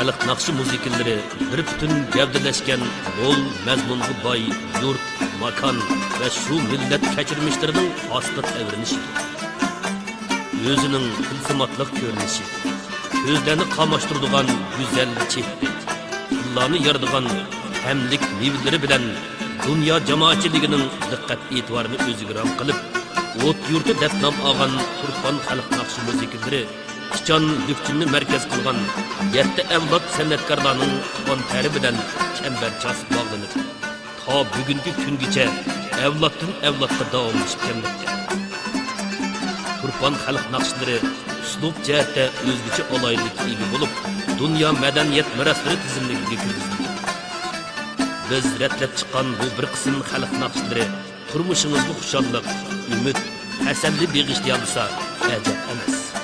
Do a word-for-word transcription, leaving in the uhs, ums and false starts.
خەلق ناخشا مۇزىكىلىرى بىر پۈتۈن گەۋدىلەشكەن مول مەزمۇنغا باي يۇرت، ماكان ۋە شۇ مىللەت كەچۈرمىشلىرىنىڭ ئاستا تەۋرىنىشى، ئۆزىنىڭ تىلسىماتلىق كۆرۈنۈشى، كۆزلەرنى قاماشتۇرىدىغان گۈزەل چېھرى، تىللارنى يارىدىغان تەملىك مېۋىلىرى بىلەن دۇنيا جامائەتچىلىكىنىڭ دىققەت ئېتىبارىنى ئۆزىگە رام قىلىپ، ئوت يۇرتى دەپ نام ئالغان تۇرپان خەلق ناخشا مۇزىكىلىرى ئىچان لۈكچىننى مەركەز قىلغان يەتتە ئەۋلاد سەنئەتكارلارنىڭ قان تەرى بىلەن چەمبەرچاس باغلىنىپ، تا بۈگۈنكى كۈنگىچە ئەۋلادتىن ئەۋلادقا داۋاملىشىپ كەلمەكتە. تۇرپان خەلق ناخشىلىرى ئۇسلۇب جەھەتتە ئۆزگىچە ئالاھىدىلىككە ئىگە بولۇپ، دۇنيا مەدەنىيەت مىراسلىرى تىزىملىكىگە كىرگۈزۈلگەن. بىز رەتلەپ چىققان بۇ بىر قىسىم خەلق ناخشىلىرى تۇرمۇشىڭىزغا خۇشاللىق، ئۈمىد، تەسەللى بېغىشلىيالىسا ئەجەب ئەمەس.